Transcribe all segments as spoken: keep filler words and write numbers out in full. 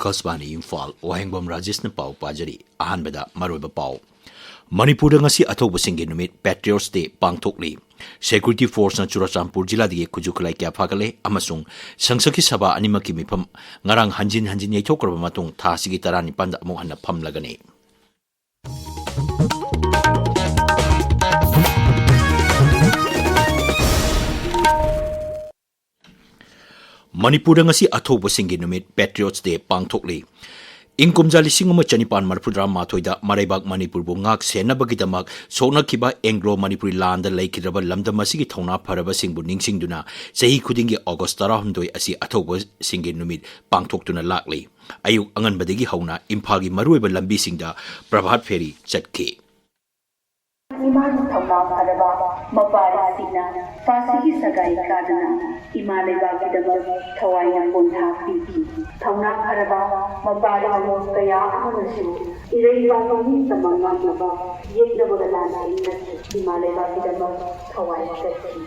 ꯑꯀꯥꯁꯕꯥꯅꯤ ꯏꯝꯐꯥꯜ, ꯋꯥꯍꯦꯡꯕꯝ ꯔꯥꯖꯦꯁꯅ ꯄꯥꯎ ꯄꯥꯖꯔꯤ꯫ ꯑꯍꯥꯟꯕꯗ ꯃꯔꯨꯑꯣꯏꯕ ꯄꯥꯎ꯫ ꯃꯅꯤꯄꯨꯔꯗ ꯉꯁꯤ ꯑꯊꯧꯕꯁꯤꯡꯒꯤ ꯅꯨꯃꯤꯠ, Patriots Day, ꯄꯥꯡꯊꯣꯛꯂꯤ꯫ Security Forceꯅ ꯆꯨꯔꯆꯥꯟꯄꯨꯔ ꯖꯤꯂꯥꯗꯒꯤ ꯈꯨꯠꯁꯨ ꯈꯨꯠꯂꯥꯏ ꯀꯌꯥ ꯐꯥꯒꯠꯂꯦ ꯑꯃꯁꯨꯡ ꯁꯪꯁꯛꯀꯤ ꯁꯚꯥ ꯑꯅꯤꯃꯛꯀꯤ ꯃꯤꯐꯝ ꯉꯔꯥꯡ ꯍꯟꯖꯤꯟ ꯍꯟꯖꯤꯟ ꯌꯩꯊꯣꯛꯈ꯭ꯔꯕ ꯃꯇꯨꯡ ꯊꯥ ꯑꯁꯤꯒꯤ ꯇꯔꯥꯅꯤꯄꯥꯟꯗ ꯑꯃꯨꯛ ꯍꯟꯅ ꯐꯝꯂꯒꯅꯤ꯫ ꯃꯅꯤꯄꯨꯔꯗ ꯉꯁꯤ ꯑꯊꯧꯕꯁꯤꯡꯒꯤ ꯅꯨꯃꯤꯠ, Patriots Day, ꯄꯥꯡꯊꯣꯛꯂꯤ꯫ ꯏꯪ ꯀꯨꯝꯖꯥ ꯂꯤꯁꯤꯡ ꯑꯃ ꯆꯅꯤꯄꯥꯟ ꯃꯔꯤꯐꯨꯇꯔꯥ ꯃꯥꯊꯣꯏꯗ ꯃꯔꯩꯕꯥꯛ ꯃꯅꯤꯄꯨꯔꯕꯨ ꯉꯥꯛ ꯁꯦꯟꯅꯕꯒꯤꯗꯃꯛ ꯁꯣꯛꯅꯈꯤꯕ Anglo Manipuri ꯂꯥꯟꯗ ꯂꯩꯈꯤꯗ꯭ꯔꯕ ꯂꯝꯗꯝ ꯑꯁꯤꯒꯤ ꯊꯧꯅꯥ ꯐꯔꯕꯁꯤꯡꯕꯨ ꯅꯤꯡꯁꯤꯡꯗꯨꯅ ꯆꯍꯤ ꯈꯨꯗꯤꯡꯒꯤ August ꯇꯔꯥꯍꯨꯝꯗꯣꯏ ꯑꯁꯤ ꯑꯊꯧꯕꯁꯤꯡꯒꯤ ꯅꯨꯃꯤꯠ ꯄꯥꯡꯊꯣꯛꯇꯨꯅ ꯂꯥꯛꯂꯤ꯫ ꯑꯌꯨꯛ ꯑꯉꯟꯕꯗꯒꯤ ꯍꯧꯅ ꯏꯝꯐꯥꯜꯒꯤ ꯃꯔꯨꯑꯣꯏꯕ ꯂꯝꯕꯤꯁꯤꯡꯗ ꯄ꯭ꯔꯚꯥꯠ ꯐꯦꯔꯤ ꯆꯠꯈꯤ꯫ ꯏꯃꯥꯒꯤ ꯊꯧꯅꯥ ꯐꯔꯕ ꯃꯄꯥꯔꯤꯁꯤꯡꯅ ꯐꯥꯁꯤꯒꯤ ꯁꯒꯥꯏ ꯀꯥꯗꯨꯅ ꯏꯃꯥ ꯂꯩꯕꯥꯛꯀꯤꯗꯃꯛ ꯊꯋꯥꯏꯅ ꯄꯣꯟꯊꯥ ꯄꯤꯈꯤ꯫ ꯊꯧꯅꯥ ꯐꯔꯕ ꯃꯄꯥꯔꯤꯁꯤꯡ ꯀꯌꯥ ꯑꯃꯅꯁꯨ ꯏꯔꯩꯕꯥꯛꯀꯤ ꯅꯤꯡꯇꯝꯕ ꯉꯥꯛꯅꯕ ꯌꯦꯛꯅꯕꯒ ꯂꯥꯟꯊꯦꯡꯅꯈꯤ꯫ ꯏꯃꯥ ꯂꯩꯕꯥꯛꯀꯤꯗꯃꯛ ꯊꯋꯥꯏ ꯆꯠꯈꯤ꯫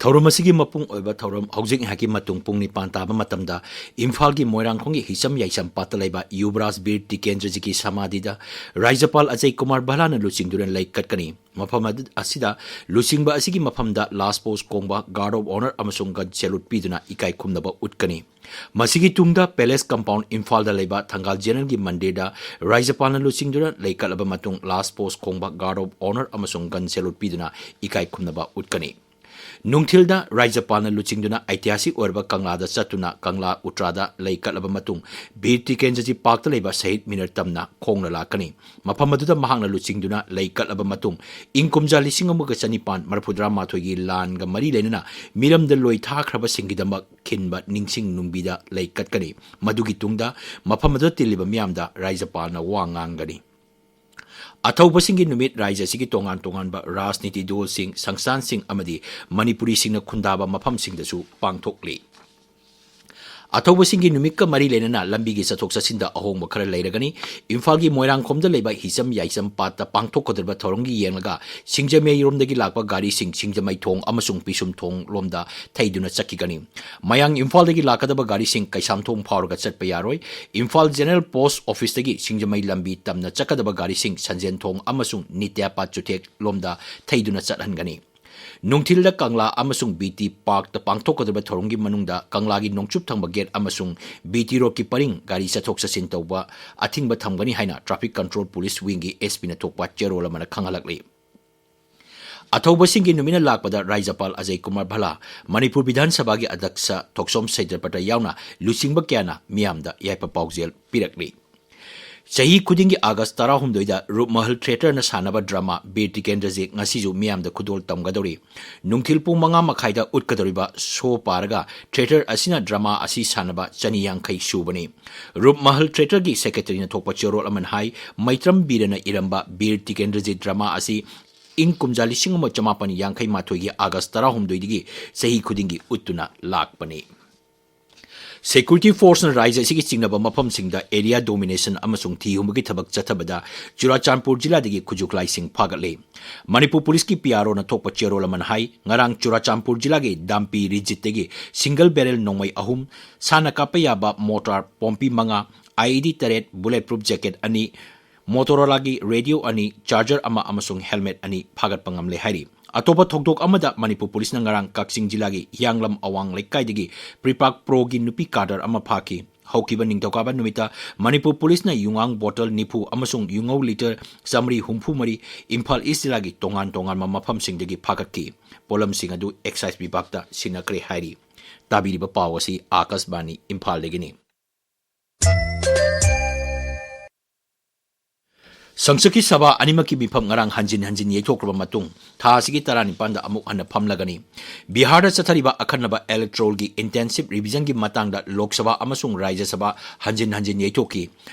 ꯊꯧꯔꯝ ꯑꯁꯤꯒꯤ ꯃꯄꯨꯡ ꯑꯣꯏꯕ ꯊꯧꯔꯝ ꯍꯧꯖꯤꯛ ꯉꯥꯏꯍꯥꯛꯀꯤ ꯃꯇꯨꯡ ꯄꯨꯡ ꯅꯤꯄꯥꯟ ꯇꯥꯕ ꯃꯇꯝꯗ ꯏꯝꯐꯥꯜꯒꯤ ꯃꯣꯏꯔꯥꯡꯈꯣꯡꯒꯤ ꯍꯤꯆꯝ ꯌꯥꯏꯁꯝ ꯄꯥꯠꯇ ꯂꯩꯕ ꯌꯨꯕꯔꯥꯖ ꯕꯤꯔ ꯇꯤꯀꯦꯟꯗ꯭ꯔꯖꯤꯒꯤ ꯁꯃꯥꯙꯤꯗ ꯔꯥꯖ꯭ꯌꯄꯥꯜ ꯑꯖꯌ ꯀꯨꯃꯥꯔ ꯚꯜꯂꯥꯅ ꯂꯨꯆꯤꯡꯗꯨꯅ ꯂꯩ ꯀꯠꯀꯅꯤ꯫ ꯃꯐꯝ ꯑꯗꯨ-, ꯑꯁꯤꯗ ꯂꯨꯆꯤꯡꯕ ꯑꯁꯤꯒꯤ ꯃꯐꯝꯗ last post ꯀꯣꯡꯕ, guard of honour ꯑꯃꯁꯨꯡ gun salute ꯄꯤꯗꯨꯅ ꯏꯀꯥꯏ ꯈꯨꯝꯅꯕ ꯎꯠꯀꯅꯤ꯫ ꯃꯁꯤꯒꯤ ꯇꯨꯡꯗ palace compound ꯏꯝꯐꯥꯜꯗ ꯂꯩꯕ ꯊꯪꯒꯥꯜ ꯖꯦꯅꯔꯦꯜꯒꯤ ꯃꯟꯗꯤꯔꯗ ꯔꯥꯖ꯭ꯌꯄꯥꯜꯅ ꯂꯨꯆꯤꯡꯗꯨꯅ ꯂꯩ ꯀꯠꯂꯕ ꯃꯇꯨꯡ last post ꯈꯣꯡꯕ, guard of honour ꯑꯃꯁꯨꯡ gun salute ꯄꯤꯗꯨꯅ ꯏꯀꯥꯏ ꯈꯨꯝꯅꯕ ꯎꯠꯀꯅꯤ꯫ ꯅꯨꯡꯊꯤꯜꯗ ꯔꯥꯖ꯭ꯌꯄꯥꯜꯅ ꯂꯨꯆꯤꯡꯗꯨꯅ ꯑꯩꯇꯤꯍꯥꯁꯤꯛ ꯑꯣꯏꯔꯕ ꯀꯪꯂꯥꯗ ꯆꯠꯇꯨꯅ ꯀꯪꯂꯥ ꯎꯇ꯭ꯔꯥꯗ ꯂꯩ ꯀꯠꯂꯕ ꯃꯇꯨꯡ ꯕꯤꯔ ꯇꯤꯀꯦꯟꯗ꯭ꯔꯖꯤ ꯄꯥꯔꯛꯇ ꯂꯩꯕ ꯁꯍꯤꯗ ꯃꯤꯅꯔ ꯇꯝꯅ ꯈꯣꯡꯅ ꯂꯥꯛꯀꯅꯤ꯫ ꯃꯐꯝ ꯑꯗꯨꯗ ꯃꯍꯥꯛꯅ ꯂꯨꯆꯤꯡꯗꯨꯅ ꯂꯩ ꯀꯠꯂꯕ ꯃꯇꯨꯡ ꯏꯪ ꯀꯨꯝꯖꯥ ꯂꯤꯁꯤꯡ ꯑꯃꯒ ꯆꯅꯤꯄꯥꯟ ꯃꯔꯤꯐꯨꯇꯔꯥ ꯃꯥꯊꯣꯏꯒꯤ ꯂꯥꯟꯒ ꯃꯔꯤ ꯂꯩꯅꯅ ꯃꯤꯔꯝꯗ ꯂꯣꯏ ꯊꯥꯈ꯭ꯔꯕꯁꯤꯡꯒꯤꯗꯃꯛ ꯈꯤꯟꯕ ꯅꯤꯡꯁꯤꯡ ꯅꯨꯡꯕꯤꯗ ꯂꯩ ꯀꯠꯀꯅꯤ꯫ ꯃꯗꯨꯒꯤ ꯇꯨꯡꯗ ꯃꯐꯝ ꯑꯗꯨꯗ ꯇꯤꯜꯂꯤꯕ ꯃꯤꯌꯥꯝꯗ ꯔꯥꯖ꯭ꯌꯄꯥꯜꯅ ꯋꯥ ꯉꯥꯡꯒꯅꯤ꯫ ꯑꯊꯧꯕꯁꯤꯡꯒꯤ ꯅꯨꯃꯤꯠ ꯔꯥꯖ꯭ꯌ ꯑꯁꯤꯒꯤ ꯇꯣꯉꯥꯟ ꯇꯣꯉꯥꯟꯕ ꯔꯥꯖꯅꯤꯇꯤ ꯗꯜꯁꯤꯡ, ꯁꯪꯁꯊꯥꯟꯁꯤꯡ ꯑꯃꯗꯤ ꯃꯅꯤꯄꯨꯔꯤꯁꯤꯡꯅ ꯈꯨꯟꯗꯥꯕ ꯃꯐꯝꯁꯤꯡꯗꯁꯨ ꯄꯥꯡꯊꯣꯛꯂꯤ꯫ ꯑꯊꯧꯕꯁꯤꯡꯒꯤ ꯅꯨꯃꯤꯠꯀ ꯃꯔꯤ ꯂꯩꯅꯅ ꯂꯝꯕꯤꯒꯤ ꯆꯠꯊꯣꯛ ꯆꯠꯁꯤꯟꯗ ꯑꯍꯣꯡꯕ ꯈꯔ ꯂꯩꯔꯒꯅꯤ꯫ ꯏꯝꯐꯥꯜꯒꯤ ꯃꯣꯏꯔꯥꯡꯈꯣꯝꯗ ꯂꯩꯕ ꯍꯤꯖꯝ ꯌꯥꯏꯁꯝ ꯄꯥꯠꯇ ꯄꯥꯡꯊꯣꯛꯀꯗꯧꯔꯤꯕ ꯊꯧꯔꯝꯒꯤ ꯌꯦꯡꯂꯒ ꯁꯤꯡꯖꯃꯩꯔꯣꯝꯗꯒꯤ ꯂꯥꯛꯄ ꯒꯥꯔꯤꯁꯤꯡ ꯁꯤꯡꯖꯃꯩ ꯊꯣꯡ ꯑꯃꯁꯨꯡ ꯄꯤꯁꯨꯝ ꯊꯣꯡ ꯂꯣꯝꯗ ꯊꯩꯗꯨꯅ ꯆꯠꯈꯤꯒꯅꯤ꯫ ꯃꯌꯥꯡ ꯏꯝꯐꯥꯜꯗꯒꯤ ꯂꯥꯛꯀꯗꯕ ꯒꯥꯔꯤꯁꯤꯡ ꯀꯩꯁꯥꯝꯊꯣꯡ ꯐꯥꯎꯔꯒ ꯆꯠꯄ ꯌꯥꯔꯣꯏ꯫ ꯏꯝꯐꯥꯜ ꯖꯦꯅꯔꯦꯜ ꯄꯣꯁꯠ ꯑꯣꯐꯤꯁꯇꯒꯤ ꯁꯤꯡꯖꯃꯩ ꯂꯝꯕꯤ ꯇꯝꯅ ꯆꯠꯀꯗꯕ ꯒꯥꯔꯤꯁꯤꯡ ꯁꯟꯖꯦꯟꯊꯣꯡ ꯑꯃꯁꯨꯡ ꯅꯤꯇ꯭ꯌꯥꯄꯥꯠ ꯆꯨꯊꯦꯛ ꯂꯣꯝꯗ ꯊꯩꯗꯨꯅ ꯆꯠꯍꯟꯒꯅꯤ꯫ ꯅꯨꯡꯊꯤꯜꯗ ꯀꯪꯂꯥ ꯑꯃꯁꯨꯡ ꯕꯤ ꯇꯤ ꯄꯥꯔꯛꯇ ꯄꯥꯡꯊꯣꯛꯀꯗꯧꯔꯤꯕ ꯊꯧꯔꯝꯒꯤ ꯃꯅꯨꯡꯗ ꯀꯪꯂꯥꯒꯤ ꯅꯣꯡꯆꯨꯞ ꯊꯪꯕ ꯒꯦꯠ ꯑꯃꯁꯨꯡ ꯕꯤ ꯇꯤ ꯔꯣꯗꯀꯤ ꯄꯔꯤꯡ ꯒꯥꯔꯤ ꯆꯠꯊꯣꯛ ꯆꯠꯁꯤꯟ ꯇꯧꯕ ꯑꯊꯤꯡꯕ ꯊꯝꯒꯅꯤ ꯍꯥꯏꯅ ꯇ꯭ꯔꯥꯐꯤꯛ ꯀꯟꯇ꯭ꯔꯣꯜ ꯄꯨꯂꯤꯁ ꯋꯤꯡꯒꯤ ꯑꯦꯁ ꯄꯤꯅ ꯊꯣꯛꯄ ꯆꯦꯔꯣꯜ ꯑꯃꯅ ꯈꯪꯍꯜꯂꯛꯂꯤ꯫ ꯑꯊꯧꯕꯁꯤꯡꯒꯤ ꯅꯨꯃꯤꯠꯅ ꯂꯥꯛꯄꯗ ꯔꯥꯖ꯭ꯌꯄꯥꯜ ꯑꯖꯌ ꯀꯨꯃꯥꯔ ꯚꯜꯂꯥ, ꯃꯅꯤꯄꯨꯔ ꯕꯤꯙꯥꯟ ꯁꯚꯥꯒꯤ ꯑꯗ꯭ꯌꯛꯁ ꯊꯣꯛꯆꯣꯝ ꯁꯩꯗ꯭ꯔꯄꯇ ꯌꯥꯎꯅ ꯂꯨꯆꯤꯡꯕ ꯀꯌꯥꯅ ꯃꯤꯌꯥꯝꯗ ꯌꯥꯏꯐ ꯄꯥꯎꯖꯦꯜ ꯄꯤꯔꯛꯂꯤ꯫ ꯆꯍꯤ ꯈꯨꯗꯤꯡꯒꯤ ꯑꯥꯒꯁ ꯇꯔꯥꯍꯨꯝꯗꯣꯏꯗ ꯔꯨꯞꯃꯍꯜ ꯊꯤꯌꯦꯇꯔꯅ ꯁꯥꯟꯅꯕ ꯗ꯭ꯔꯃꯥ ꯕꯤꯔ ꯇꯤꯀꯦꯟꯗ꯭ꯔꯖꯤꯠ ꯉꯁꯤꯁꯨ ꯃꯤꯌꯥꯝꯗ ꯈꯨꯗꯣꯜ ꯇꯝꯒꯗꯧꯔꯤ꯫ ꯅꯨꯡꯊꯤꯜ ꯄꯨꯡ ꯃꯉꯥ ꯃꯈꯥꯏꯗ ꯎꯠꯀꯗꯧꯔꯤꯕ ꯁꯣ ꯄꯥꯔꯒ ꯊꯤꯌꯦꯇꯔ ꯑꯁꯤꯅ ꯗ꯭ꯔꯃꯥ ꯑꯁꯤ ꯁꯥꯟꯅꯕ ꯆꯅꯤ ꯌꯥꯡꯈꯩ ꯁꯨꯕꯅꯤ꯫ ꯔꯨꯞꯃꯍꯜ ꯊꯤꯌꯦꯇꯔꯒꯤ ꯁꯦꯀ꯭ꯔꯦꯇꯔꯤꯅ ꯊꯣꯛꯄ ꯆꯦꯔꯣꯜ ꯑꯃꯅ ꯍꯥꯏ, ꯃꯩꯇ꯭ꯔꯝ ꯕꯤꯔꯅ ꯏꯔꯝꯕ ꯕꯤꯔ ꯇꯤꯀꯦꯟꯗ꯭ꯔꯖꯤꯠ ꯗ꯭ꯔꯃꯥ ꯑꯁꯤ ꯏꯪ ꯀꯨꯝꯖꯥ ꯂꯤꯁꯤꯡ ꯑꯃ ꯆꯃꯥꯄꯟ ꯌꯥꯡꯈꯩ ꯃꯥꯊꯣꯏꯒꯤ ꯑꯥꯒꯁ ꯇꯔꯥꯍꯨꯝꯗꯣꯏꯗꯒꯤ ꯆꯍꯤ ꯈꯨꯗꯤꯡꯒꯤ ꯎꯠꯇꯨꯅ ꯂꯥꯛꯄꯅꯤ꯫ ꯁꯦꯀ꯭ꯌꯨꯔꯤꯇꯤ ꯐꯣꯔꯁꯅ ꯔꯥꯖ꯭ꯌ ꯑꯁꯤꯒꯤ ꯆꯤꯡꯅꯕ ꯃꯐꯝꯁꯤꯡꯗ ꯑꯦꯔꯤꯌꯥ ꯗꯣꯃꯤꯅꯦꯁꯟ ꯑꯃꯁꯨꯡ ꯊꯤ ꯍꯨꯝꯕꯒꯤ ꯊꯕꯛ ꯆꯠꯊꯕꯗ ꯆꯨꯔꯥꯆꯥꯟꯄꯨꯔ ꯖꯤꯂꯥꯗꯒꯤ ꯈꯨꯠꯁꯨ ꯈꯨꯠꯂꯥꯏꯁꯤꯡ ꯐꯥꯒꯠꯂꯤ꯫ ꯃꯅꯤꯄꯨꯔ ꯄꯨꯂꯤꯁꯀꯤ ꯄꯤ ꯑꯥꯔ ꯑꯣꯅ ꯊꯣꯛꯄ ꯆꯦꯔꯣꯜ ꯑꯃꯅ ꯍꯥꯏ, ꯉꯔꯥꯡ ꯆꯨꯔꯥꯆꯥꯟꯄꯨꯔ ꯖꯤꯂꯥꯒꯤ ꯗꯥꯝꯄꯤ ꯔꯤꯖꯤꯠꯇꯒꯤ ꯁꯤꯡꯒꯜ ꯕꯦꯔꯦꯜ ꯅꯣꯡꯃꯩ ꯑꯍꯨꯝ, ꯁꯥꯟꯅ ꯀꯥꯞꯄ ꯌꯥꯕ ꯃꯣꯔꯇꯥꯔ ꯄꯣꯝꯄꯤ ꯃꯉꯥ, ꯑꯥꯏ ꯏ ꯗꯤ ꯇꯔꯦꯠ, ꯕꯨꯂꯦꯠ ꯄ꯭ꯔꯨꯐ ꯖꯦꯀꯦꯠ ꯑꯅꯤ, ꯃꯣꯇꯣꯔꯣꯂꯥꯒꯤ ꯔꯦꯗꯤꯑꯣ ꯑꯅꯤ, ꯆꯥꯔꯖꯔ ꯑꯃ ꯑꯃꯁꯨꯡ ꯍꯦꯜꯃꯦꯠ ꯑꯅꯤ ꯐꯥꯒꯠꯄ ꯉꯝꯂꯦ ꯍꯥꯏꯔꯤ꯫ ꯑꯇꯣꯞꯄ ꯊꯧꯗꯣꯛ ꯑꯃꯗ ꯃꯅꯤꯄꯨꯔ ꯄꯨꯂꯤꯁꯅ ꯉꯔꯥꯡ ꯀꯛꯆꯤꯡ ꯖꯤꯂꯥꯒꯤ ꯍꯤꯌꯥꯡꯂꯝ ꯑꯋꯥꯡ ꯂꯩꯀꯥꯏꯗꯒꯤ ꯄ꯭ꯔꯤꯄꯥꯛ ꯄ꯭ꯔꯣꯒꯤ ꯅꯨꯄꯤ ꯀꯥꯗꯔ ꯑꯃ ꯐꯥꯈꯤ꯫ ꯍꯧꯈꯤꯕ ꯅꯤꯡꯊꯧꯀꯥꯕ ꯅꯨꯃꯤꯠꯇ ꯃꯅꯤꯄꯨꯔ ꯄꯨꯂꯤꯁꯅ ꯌꯨꯉꯥꯡ ꯕꯣꯇꯜ ꯅꯤꯐꯨ ꯑꯃꯁꯨꯡ ꯌꯨꯉꯧ ꯂꯤꯇꯔ ꯆꯥꯃꯔꯤ ꯍꯨꯝꯐꯨ ꯃꯔꯤ ꯏꯝꯐꯥꯜ ꯏꯁ ꯖꯤꯂꯥꯒꯤ ꯇꯣꯉꯥꯟ ꯇꯣꯉꯥꯟꯕ ꯃꯐꯝꯁꯤꯡꯗꯒꯤ ꯐꯥꯒꯠꯈꯤ꯫ ꯄꯣꯠꯂꯝꯁꯤꯡ ꯑꯗꯨ ꯑꯦꯛꯁꯥꯏꯖ ꯕꯤꯚꯥꯒꯇ ꯁꯤꯟꯅꯈ꯭ꯔꯦ ꯍꯥꯏꯔꯤ꯫ ꯇꯥꯕꯤꯔꯤꯕ ꯄꯥꯎ ꯑꯁꯤ ꯑꯥꯀꯥꯁꯕꯥꯅꯤ ꯏꯝꯐꯥꯜꯗꯒꯤꯅꯤ꯫ ꯁꯪꯁꯠꯀꯤ ꯁꯚꯥ ꯑꯅꯤꯃꯛꯀꯤ ꯃꯤꯐꯝ ꯉꯔꯥꯡ ꯍꯟꯖꯤꯟ ꯍꯟꯖꯤꯟ ꯌꯩꯊꯣꯛꯈ꯭ꯔꯕ ꯃꯇꯨꯡ, ꯊꯥ ꯑꯁꯤꯒꯤ ꯇꯔꯥꯅꯤꯄꯥꯟꯗ ꯑꯃꯨꯛ ꯍꯟꯅ ꯐꯝꯂꯒꯅꯤ꯫ ꯕꯤꯍꯥꯔꯗ ꯆꯠꯊꯔꯤꯕ ꯑꯈꯟꯅꯕ electoral ꯒꯤ intensive revision ꯒꯤ ꯃꯇꯥꯡꯗ ꯂꯣꯛ ꯁꯚꯥ ꯑꯃꯁꯨꯡ ꯔꯥꯖ꯭ꯌ ꯁꯚꯥ ꯍꯟꯖꯤꯟ ꯍꯟꯖꯤꯟ ꯌꯩꯊꯣꯛꯈꯤ꯫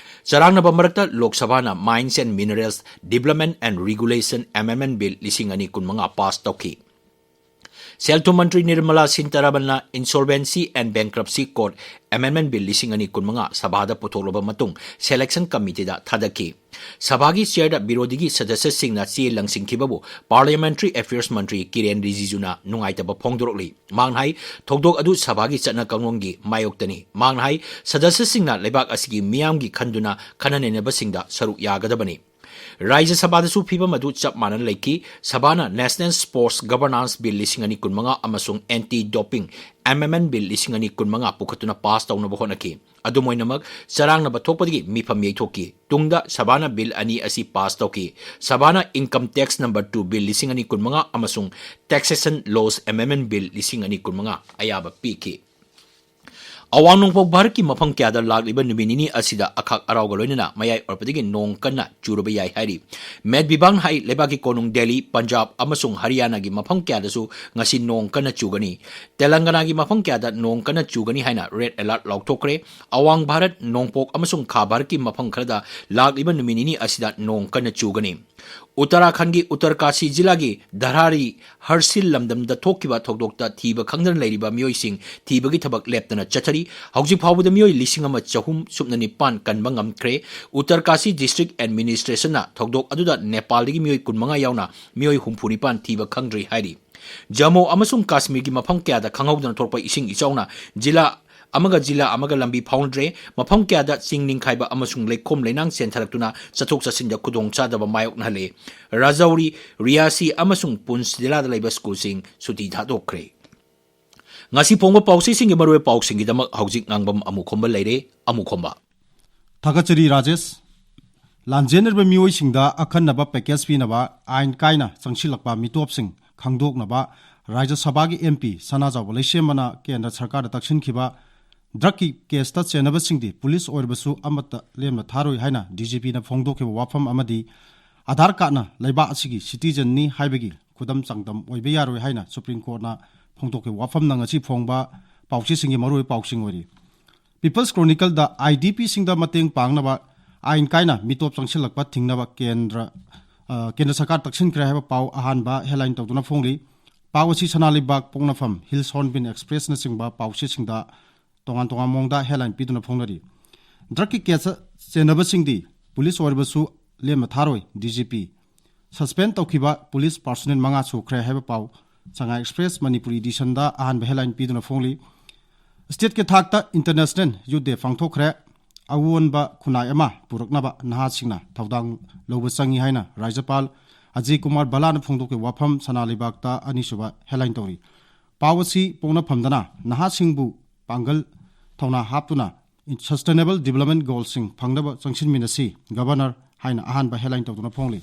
ꯆꯔꯥꯡꯅꯕ ꯃꯔꯛꯇ ꯂꯣꯛ ꯁꯚꯥꯅ Mines and Minerals Development and Regulation Amendment Bill ꯂꯤꯁꯤꯡ ꯑꯅꯤ ꯀꯨꯟꯃꯉꯥ ꯄꯥꯁ ꯇꯧꯈꯤ꯫ ꯁꯦꯜ ꯊꯨꯝ ꯃꯟꯇ꯭ꯔꯤ Nirmala ꯁꯤꯟꯇꯥꯔꯥꯃꯟꯅ Insolvency and Bankruptcy Code Amendment Bill ꯂꯤꯁꯤꯡ ꯑꯅꯤ ꯀꯨꯟꯃꯉꯥ ꯁꯚꯥꯗ ꯄꯨꯊꯣꯛꯂꯕ ꯃꯇꯨꯡ, selection committee ꯗ ꯊꯥꯗꯈꯤ꯫ ꯁꯚꯥꯒꯤ chair ꯗ ꯕꯤꯔꯣꯙꯤꯒꯤ ꯁꯗꯁ꯭ꯌꯁꯤꯡꯅ ꯆꯦ ꯂꯪꯁꯤꯟꯈꯤꯕꯕꯨ Parliamentary Affairs ꯃꯟꯇ꯭ꯔꯤ ꯀꯤꯔꯦꯟ ꯔꯤꯖꯤꯖꯨꯅ ꯅꯨꯡꯉꯥꯏꯇꯕ ꯐꯣꯡꯗꯣꯔꯛꯂꯤ꯫ ꯃꯍꯥꯛꯅ ꯍꯥꯏ, ꯊꯧꯗꯣꯛ ꯑꯗꯨ ꯁꯚꯥꯒꯤ ꯆꯠꯅ ꯀꯥꯡꯂꯣꯟꯒꯤ ꯃꯥꯌꯣꯛꯇꯅꯤ꯫ ꯃꯍꯥꯛꯅ ꯍꯥꯏ, ꯁꯗꯁ꯭ꯌꯁꯤꯡꯅ ꯂꯩꯕꯥꯛ ꯑꯁꯤꯒꯤ ꯃꯤꯌꯥꯝꯒꯤ ꯈꯟꯗꯨꯅ ꯈꯟꯅ ꯅꯩꯅꯕꯁꯤꯡꯗ ꯁꯔꯨꯛ ꯌꯥꯒꯗꯕꯅꯤ꯫ ꯔꯥꯖ꯭ꯌ ꯁꯚꯥꯗꯁꯨ ꯐꯤꯚꯝ ꯑꯗꯨ ꯆꯞ ꯃꯥꯟꯅꯅ ꯂꯩꯈꯤ꯫ ꯁꯚꯥꯅ National Sports Governance Bill ꯂꯤꯁꯤꯡ ꯑꯅꯤ ꯀꯨꯟꯃꯉꯥ ꯑꯃꯁꯨꯡ Anti Doping Amendment Bill ꯂꯤꯁꯤꯡ ꯑꯅꯤ ꯀꯨꯟꯃꯉꯥ ꯄꯨꯈꯠꯇꯨꯅ ꯄꯥꯁ ꯇꯧꯅꯕ ꯍꯣꯠꯅꯈꯤ꯫ ꯑꯗꯨꯝ ꯑꯣꯏꯅꯃꯛ, ꯆꯔꯥꯡꯅꯕ ꯊꯣꯛꯄꯗꯒꯤ ꯃꯤꯐꯝ ꯌꯩꯊꯣꯛꯈꯤ꯫ ꯇꯨꯡꯗ ꯁꯚꯥꯅ ꯕꯤꯜ ꯑꯅꯤ ꯑꯁꯤ ꯄꯥꯁ ꯇꯧꯈꯤ꯫ ꯁꯚꯥꯅ Income Tax Number Two Bill ꯂꯤꯁꯤꯡ ꯑꯅꯤ ꯀꯨꯟꯃꯉꯥ ꯑꯃꯁꯨꯡ Taxation Laws Amendment Bill ꯂꯤꯁꯤꯡ ꯑꯅꯤ ꯀꯨꯟꯃꯉꯥ ꯑꯌꯥꯕ ꯄꯤꯈꯤ꯫ ꯑꯋꯥꯡ ꯅꯣꯡꯄꯣꯛ ꯚꯥꯔꯠꯀꯤ ꯃꯐꯝ ꯀꯌꯥꯗ ꯂꯥꯛꯂꯤꯕ ꯅꯨꯃꯤꯠ ꯅꯤꯅꯤ ꯑꯁꯤꯗ ꯑꯈꯥꯛ ꯑꯔꯥꯎꯒ ꯂꯣꯏꯅꯅ ꯃꯌꯥꯏ ꯑꯣꯏꯔꯛꯄꯗꯒꯤ ꯅꯣꯡ ꯀꯟꯅ ꯆꯨꯔꯕ ꯌꯥꯏ ꯍꯥꯏꯔꯤ꯫ ꯃꯦꯠ ꯕꯤꯚꯥꯒꯅ ꯍꯥꯏ, ꯂꯩꯕꯥꯛꯀꯤ ꯀꯣꯅꯨꯡ ꯗꯦꯜꯂꯤ, ꯄꯟꯖꯥꯕ ꯑꯃꯁꯨꯡ ꯍꯔꯤꯌꯥꯅꯥꯒꯤ ꯃꯐꯝ ꯀꯌꯥꯗꯁꯨ ꯉꯁꯤ ꯅꯣꯡ ꯀꯟꯅ ꯆꯨꯒꯅꯤ꯫ ꯇꯦꯂꯪꯒꯅꯥꯒꯤ ꯃꯐꯝ ꯀꯌꯥꯗ ꯅꯣꯡ ꯀꯟꯅ ꯆꯨꯒꯅꯤ ꯍꯥꯏꯅ red alert ꯂꯥꯎꯊꯣꯛꯈ꯭ꯔꯦ꯫ ꯑꯋꯥꯡ ꯚꯥꯔꯠ, ꯅꯣꯡꯄꯣꯛ ꯑꯃꯁꯨꯡ ꯈꯥ ꯚꯥꯔꯠꯀꯤ ꯃꯐꯝ ꯈꯔꯗ ꯂꯥꯛꯂꯤꯕ ꯅꯨꯃꯤꯠ ꯅꯤꯅꯤ ꯑꯁꯤꯗ ꯅꯣꯡ ꯀꯟꯅ ꯆꯨꯒꯅꯤ꯫ ꯎꯠꯇꯔꯥꯈꯟꯒꯤ ꯎꯠꯇꯔꯀꯥꯁꯤ ꯖꯤꯂꯥꯒꯤ ꯙꯔꯥꯔꯤ ꯍꯔꯁꯤꯜ ꯂꯝꯗꯝꯗ ꯊꯣꯛꯈꯤꯕ ꯊꯧꯗꯣꯛꯇ ꯊꯤꯕ ꯈꯪꯗꯅ ꯂꯩꯔꯤꯕ ꯃꯤꯑꯣꯏꯁꯤꯡ ꯊꯤꯕꯒꯤ ꯊꯕꯛ ꯂꯦꯞꯇꯅ ꯆꯠꯊꯔꯤ꯫ ꯍꯧꯖꯤꯛ ꯐꯥꯎꯕꯗ ꯃꯤꯑꯣꯏ ꯂꯤꯁꯤꯡ ꯑꯃ ꯆꯍꯨꯝ ꯁꯨꯞꯅ ꯅꯤꯄꯥꯟ ꯀꯟꯕ ꯉꯝꯈ꯭ꯔꯦ꯫ ꯎꯠꯇꯔꯀꯥꯁꯤ district administration ꯅ ꯊꯧꯗꯣꯛ ꯑꯗꯨꯗ ꯅꯦꯄꯥꯜꯗꯒꯤ ꯃꯤꯑꯣꯏ ꯀꯨꯟꯃꯉꯥ ꯌꯥꯎꯅ ꯃꯤꯑꯣꯏ ꯍꯨꯝꯐꯨ ꯅꯤꯄꯥꯟ ꯊꯤꯕ ꯈꯪꯗ꯭ꯔꯤ ꯍꯥꯏꯔꯤ꯫ ꯖꯝꯃꯨ ꯑꯃꯁꯨꯡ ꯀꯥꯁꯃꯤꯔꯒꯤ ꯃꯐꯝ ꯀꯌꯥꯗ ꯈꯪꯍꯧꯗꯅ ꯊꯣꯛꯄ ꯏꯁꯤꯡ ꯏꯆꯥꯎꯅ ꯖꯤꯂꯥ ꯑꯃꯒ ꯖꯤꯂꯥ ꯑꯃꯒ ꯂꯝꯕꯤ ꯐꯥꯎꯅꯗ꯭ꯔꯦ꯫ ꯃꯐꯝ ꯀꯌꯥꯗ ꯆꯤꯡ ꯅꯤꯡꯈꯥꯏꯕ ꯑꯃꯁꯨꯡ ꯂꯩꯈꯣꯝ ꯂꯩꯅꯥꯡ ꯆꯦꯟꯊꯔꯛꯇꯨꯅ ꯆꯠꯊꯣꯛ ꯆꯠꯁꯤꯟꯗ ꯈꯨꯗꯣꯡꯆꯥꯗꯕ ꯃꯥꯌꯣꯛꯅꯍꯜꯂꯦ꯫ ꯔꯥꯖꯧꯔꯤ, ꯔꯤꯌꯥꯁꯤ ꯑꯃꯁꯨꯡ ꯄꯨꯟꯁ ꯖꯤꯂꯥꯗ ꯂꯩꯕ ꯁ꯭ꯀꯨꯜꯁꯤꯡ ꯁꯨꯇꯤ ꯊꯥꯗꯣꯛꯈ꯭ꯔꯦ꯫ ꯉꯁꯤ ꯐꯣꯡꯕ ꯄꯥꯎꯆꯦꯁꯤꯡꯒꯤ ꯃꯔꯨꯑꯣꯏꯕ ꯄꯥꯎꯁꯤꯡꯒꯤꯗꯃꯛ ꯍꯧꯖꯤꯛ ꯉꯥꯡꯕꯝ ꯑꯃꯨꯈꯣꯝꯕ ꯂꯩꯔꯦ꯫ ꯑꯃꯨꯈꯣꯝꯕ꯫ ꯊꯥꯒꯠꯆꯔꯤ ꯔꯥꯖꯦꯁ꯫ ꯂꯥꯟꯖꯦꯟꯅꯔꯤꯕ ꯃꯤꯑꯣꯏꯁꯤꯡꯗ ꯑꯈꯟꯅꯕ package ꯄꯤꯅꯕ ꯑꯥꯏꯟ ꯀꯥꯏꯅ ꯆꯪꯁꯤꯜꯂꯛꯄ ꯃꯤꯇꯣꯞꯁꯤꯡ ꯈꯪꯗꯣꯛꯅꯕ ꯔꯥꯖ꯭ꯌ ꯁꯚꯥꯒꯤ MP ꯁꯅꯥꯖꯥꯎꯕ ꯂꯩꯁꯦꯝꯕꯅ ꯀꯦꯟꯗ꯭ꯔ ꯁꯔꯀꯥꯔꯗ ꯇꯛꯁꯤꯟꯈꯤꯕ ꯗ꯭ꯔꯒꯀꯤ ꯀꯦꯁꯇ ꯆꯦꯟꯅꯕꯁꯤꯡꯗꯤ ꯄꯨꯂꯤꯁ ꯑꯣꯏꯔꯕꯁꯨ ꯑꯃꯠꯇ ꯂꯦꯝꯅ ꯊꯥꯔꯣꯏ ꯍꯥꯏꯅ ꯗꯤ ꯖꯤ ꯄꯤꯅ ꯐꯣꯡꯗꯣꯛꯈꯤꯕ ꯋꯥꯐꯝ ꯑꯃꯗꯤ ꯑꯥꯙꯥꯔ ꯀꯥꯔꯗꯅ ꯂꯩꯕꯥꯛ ꯑꯁꯤꯒꯤ ꯁꯤꯇꯤꯖꯟꯅꯤ ꯍꯥꯏꯕꯒꯤ ꯈꯨꯗꯝ ꯆꯥꯡꯗꯝ ꯑꯣꯏꯕ ꯌꯥꯔꯣꯏ ꯍꯥꯏꯅ ꯁꯨꯄ꯭ꯔꯤꯝ ꯀꯣꯔꯠꯅ ꯐꯣꯡꯗꯣꯛꯈꯤꯕ ꯋꯥꯐꯝꯅ ꯉꯁꯤ ꯐꯣꯡꯕ ꯄꯥꯎꯆꯦꯁꯤꯡꯒꯤ ꯃꯔꯨꯑꯣꯏꯕ ꯄꯥꯎꯁꯤꯡ ꯑꯣꯏꯔꯤ꯫ ꯄꯤꯄꯜꯁ ꯀ꯭ꯔꯣꯅꯤꯀꯜꯗ ꯑꯥꯏ ꯗꯤ ꯄꯤꯁꯤꯡꯗ ꯃꯇꯦꯡ ꯄꯥꯡꯅꯕ ꯑꯥꯏꯟ ꯀꯥꯏꯅ ꯃꯤꯇꯣꯞ ꯆꯪꯁꯤꯜꯂꯛꯄ ꯊꯤꯡꯅꯕ ꯀꯦꯟꯗ꯭ꯔ, ꯑ, ꯀꯦꯟꯗ꯭ꯔ ꯁꯔꯀꯥꯔ ꯇꯛꯁꯤꯟꯈ꯭ꯔꯦ ꯍꯥꯏꯕ ꯄꯥꯎ ꯑꯍꯥꯟꯕ ꯍꯦꯗꯂꯥꯏꯟ ꯇꯧꯗꯨꯅ ꯐꯣꯡꯂꯤ꯫ ꯄꯥꯎ ꯑꯁꯤ ꯁꯅꯥ ꯂꯩꯕꯥꯛ, ꯄꯣꯛꯅꯐꯝ, ꯍꯤꯜꯁ ꯍꯣꯔꯟꯕꯤꯜ ꯑꯦꯛꯁꯄ꯭ꯔꯦꯁꯅꯆꯤꯡꯕ ꯄꯥꯎꯆꯦꯁꯤꯡꯗ ꯇꯣꯉꯥꯟ ꯇꯣꯉꯥꯟꯕ ꯃꯑꯣꯡꯗ ꯍꯦꯗꯂꯥꯏꯟ ꯄꯤꯗꯨꯅ ꯐꯣꯡꯅꯔꯤ꯫ ꯗ꯭ꯔꯒꯀꯤ ꯀꯦꯁ ꯆꯦꯟꯅꯕꯁꯤꯡꯗꯤ ꯄꯨꯂꯤꯁ ꯑꯣꯏꯔꯕꯁꯨ ꯂꯦꯝꯅ ꯊꯥꯔꯣꯏ, ꯗꯤ ꯖꯤ ꯄꯤ꯫ ꯁꯁꯄꯦꯟ ꯇꯧꯈꯤꯕ ꯄꯨꯂꯤꯁ ꯄꯥꯔꯁꯣꯅꯦꯜ ꯃꯉꯥ ꯁꯨꯈ꯭ꯔꯦ ꯍꯥꯏꯕ ꯄꯥꯎ ꯁꯉꯥꯏ ꯑꯦꯛꯁꯄ꯭ꯔꯦꯁ ꯃꯅꯤꯄꯨꯔꯤ ꯏꯗꯤꯁꯟꯗ ꯑꯍꯥꯟꯕ ꯍꯦꯗꯂꯥꯏꯟ ꯄꯤꯗꯨꯅ ꯐꯣꯡꯂꯤ꯫ ꯁ꯭ꯇꯦꯠꯀꯤ ꯊꯥꯛꯇ ꯏꯟꯇꯔꯅꯦꯁꯅꯦꯜ ꯌꯨꯠ ꯗꯦ ꯄꯥꯡꯊꯣꯛꯈ꯭ꯔꯦ꯫ ꯑꯑꯣꯟꯕ ꯈꯨꯟꯅꯥꯏ ꯑꯃ ꯄꯨꯔꯛꯅꯕ ꯅꯍꯥꯁꯤꯡꯅ ꯊꯧꯗꯥꯡ ꯂꯧꯕ ꯆꯪꯏ ꯍꯥꯏꯅ ꯔꯥꯖ꯭ꯌꯄꯥꯜ ꯑꯖꯌ ꯀꯨꯃꯥꯔ ꯚꯜꯂꯥꯅ ꯐꯣꯡꯗꯣꯛꯈꯤꯕ ꯋꯥꯐꯝ ꯁꯅꯥ ꯂꯩꯕꯥꯛꯇ ꯑꯅꯤꯁꯨꯕ ꯍꯦꯗꯂꯥꯏꯟ ꯇꯧꯔꯤ꯫ ꯄꯥꯎ ꯑꯁꯤ ꯄꯣꯛꯅꯐꯝꯗꯅ ꯅꯍꯥꯁꯤꯡꯕꯨ ꯄꯥꯡꯒꯜ ꯊꯧꯅꯥ ꯍꯥꯞꯇꯨꯅ ꯁꯁꯇꯦꯅꯦꯕꯜ ꯗꯤꯕꯂꯞꯃꯦꯟ ꯒꯣꯜꯁꯤꯡ ꯐꯪꯅꯕ ꯆꯪꯁꯤꯟꯃꯤꯟꯅꯁꯤ, ꯒꯕꯔꯅꯔ ꯍꯥꯏꯅ ꯑꯍꯥꯟꯕ ꯍꯦꯗꯂꯥꯏꯟ ꯇꯧꯗꯨꯅ ꯐꯣꯡꯂꯤ꯫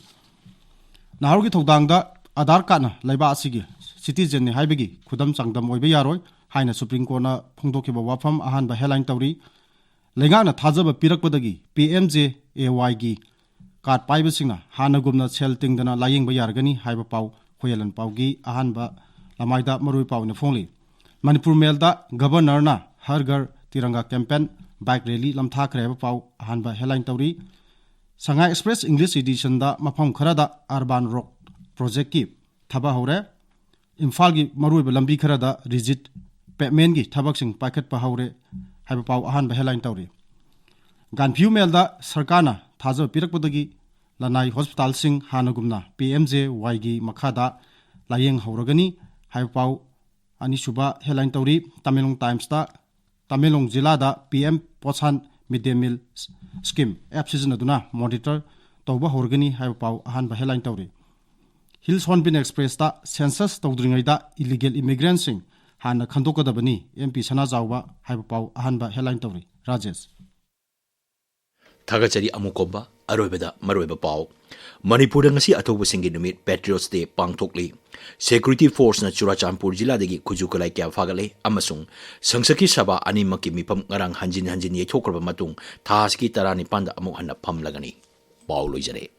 ꯅꯍꯥꯔꯣꯜꯒꯤ ꯊꯧꯗꯥꯡꯗ ꯑꯥꯙꯥꯔ ꯀꯥꯔꯗꯅ ꯂꯩꯕꯥꯛ ꯑꯁꯤꯒꯤ ꯁꯤꯇꯤꯖꯟꯅꯤ ꯍꯥꯏꯕꯒꯤ ꯈꯨꯗꯝ ꯆꯥꯡꯗꯝ ꯑꯣꯏꯕ ꯌꯥꯔꯣꯏ ꯍꯥꯏꯅ ꯁꯨꯄ꯭ꯔꯤꯝ ꯀꯣꯔꯠꯅ ꯐꯣꯡꯗꯣꯛꯈꯤꯕ ꯋꯥꯐꯝ ꯑꯍꯥꯟꯕ ꯍꯦꯗꯂꯥꯏꯟ ꯇꯧꯔꯤ꯫ ꯂꯩꯉꯥꯛꯅ ꯊꯥꯖꯕ ꯄꯤꯔꯛꯄꯗꯒꯤ ꯄꯤ ꯑꯦꯝ ꯖꯦ ꯑꯦ ꯋꯥꯏꯒꯤ ꯀꯥꯔꯗ ꯄꯥꯏꯕꯁꯤꯡꯅ ꯍꯥꯟꯅꯒꯨꯝꯅ ꯁꯦꯜ ꯇꯤꯡꯗꯅ ꯂꯥꯌꯦꯡꯕ ꯌꯥꯔꯒꯅꯤ ꯍꯥꯏꯕ ꯄꯥꯎ ꯈꯣꯏꯌꯦꯜꯂꯟ ꯄꯥꯎꯒꯤ ꯑꯍꯥꯟꯕ ꯂꯃꯥꯏꯗ ꯃꯔꯨꯑꯣꯏ ꯄꯥꯎ ꯑꯣꯏꯅ ꯐꯣꯡꯂꯤ꯫ ꯃꯅꯤꯄꯨꯔ ꯃꯦꯜꯗ ꯒꯕꯔꯅꯔꯅ ꯍꯔ ꯘꯔ ꯇꯤꯔꯪꯒꯥ ꯀꯦꯝꯄꯦꯟ ꯕꯥꯏꯛ ꯔꯦꯂꯤ ꯂꯝꯊꯥꯈ꯭ꯔꯦ ꯍꯥꯏꯕ ꯄꯥꯎ ꯑꯍꯥꯟꯕ ꯍꯦꯗꯂꯥꯏꯟ ꯇꯧꯔꯤ꯫ ꯁꯉꯥꯏ ꯑꯦꯛꯁꯄ꯭ꯔꯦꯁ ꯏꯪꯂꯤꯁ ꯏꯗꯤꯁꯟꯗ ꯃꯐꯝ ꯈꯔꯗ ꯑꯔꯕꯥꯟ ꯔꯣꯗ ꯄ꯭ꯔꯣꯖꯦꯛꯀꯤ ꯊꯕꯛ ꯍꯧꯔꯦ꯫ ꯏꯝꯐꯥꯜꯒꯤ ꯃꯔꯨꯑꯣꯏꯕ ꯂꯝꯕꯤ ꯈꯔꯗ ꯔꯤꯖꯤꯠ ꯄꯦꯚꯃꯦꯟꯒꯤ ꯊꯕꯛꯁꯤꯡ ꯄꯥꯏꯈꯠꯄ ꯍꯧꯔꯦ ꯍꯥꯏꯕ ꯄꯥꯎ ꯑꯍꯥꯟꯕ ꯍꯦꯗꯂꯥꯏꯟ ꯇꯧꯔꯤ꯫ ꯒꯥꯟꯐꯤꯌꯨ ꯃꯦꯜꯗ ꯁꯔꯀꯥꯔꯅ ꯊꯥꯖꯕ ꯄꯤꯔꯛꯄꯗꯒꯤ ꯂꯅꯥꯏ ꯍꯣꯁꯄꯤꯇꯥꯜꯁꯤꯡ ꯍꯥꯟꯅꯒꯨꯝꯅ ꯄꯤ ꯑꯦꯝ ꯖꯦ ꯋꯥꯏꯒꯤ ꯃꯈꯥꯗ ꯂꯥꯌꯦꯡ ꯍꯧꯔꯒꯅꯤ ꯍꯥꯏꯕ ꯄꯥꯎ ꯑꯅꯤꯁꯨꯕ ꯍꯦꯗꯂꯥꯏꯟ ꯇꯧꯔꯤ꯫ ꯇꯃꯦꯡꯂꯣꯡ ꯇꯥꯏꯝꯁꯇ ꯇꯃꯦꯡꯂꯣꯡ ꯖꯤꯂꯥꯗ ꯄꯤ ꯑꯦꯝ ꯄꯣꯁꯥꯟ ꯃꯤꯗ ꯗꯦ ꯃꯤꯜ ꯁ꯭ꯀꯤꯝ ꯑꯦꯞ ꯁꯤꯖꯤꯟꯅꯗꯨꯅ ꯃꯣꯅꯤꯇꯔ ꯇꯧꯕ ꯍꯧꯔꯒꯅꯤ ꯍꯥꯏꯕ ꯄꯥꯎ ꯑꯍꯥꯟꯕ ꯍꯦꯗꯂꯥꯏꯟ ꯇꯧꯔꯤ꯫ ꯍꯤꯜꯁ ꯍꯣꯔꯟꯕꯤꯜ ꯑꯦꯛꯁꯄ꯭ꯔꯦꯁꯇ ꯁꯦꯟꯁꯁ ꯇꯧꯗ꯭ꯔꯤꯉꯩꯗ ꯏꯂꯤꯒꯦꯜ ꯏꯃꯤꯒ꯭ꯔꯦꯟꯁꯤꯡ ꯍꯥꯟꯅ ꯈꯟꯗꯣꯛꯀꯗꯕꯅꯤ, ꯑꯦꯝ ꯄꯤ ꯁꯅꯥꯖꯥꯎꯕ ꯍꯥꯏꯕ ꯄꯥꯎ ꯑꯍꯥꯟꯕ ꯍꯦꯗꯂꯥꯏꯟ ꯇꯧꯔꯤ꯫ ꯔꯥꯖꯦꯁ꯫ ꯊꯥꯒꯠꯆꯔꯤ ꯑꯃꯨꯛ ꯀꯣꯝꯕ꯫ ꯑꯔꯣꯏꯕꯗ ꯃꯔꯨꯑꯣꯏꯕ ꯄꯥꯎ꯫ ꯃꯅꯤꯄꯨꯔꯗ ꯉꯁꯤ ꯑꯊꯧꯕꯁꯤꯡꯒꯤ ꯅꯨꯃꯤꯠ, Patriots Day, ꯄꯥꯡꯊꯣꯛꯂꯤ꯫ Security Forceꯅ ꯆꯨꯔꯥꯆꯥꯟꯄꯨꯔ ꯖꯤꯂꯥꯗꯒꯤ ꯈꯨꯠꯁꯨ ꯈꯨꯠꯂꯥꯏ ꯀꯌꯥ ꯐꯥꯒꯠꯂꯦ ꯑꯃꯁꯨꯡ ꯁꯪꯁꯠꯀꯤ ꯁꯚꯥ ꯑꯅꯤꯃꯛꯀꯤ ꯃꯤꯐꯝ ꯉꯔꯥꯡ ꯍꯟꯖꯤꯟ ꯍꯟꯖꯤꯟ ꯌꯩꯊꯣꯛꯈ꯭ꯔꯕ ꯃꯇꯨꯡ ꯊꯥ ꯑꯁꯤꯒꯤ ꯇꯔꯥꯅꯤꯄꯥꯟꯗ ꯑꯃꯨꯛ ꯍꯟꯅ ꯐꯝꯂꯒꯅꯤ꯫ ꯄꯥꯎ ꯂꯣꯏꯖꯔꯦ꯫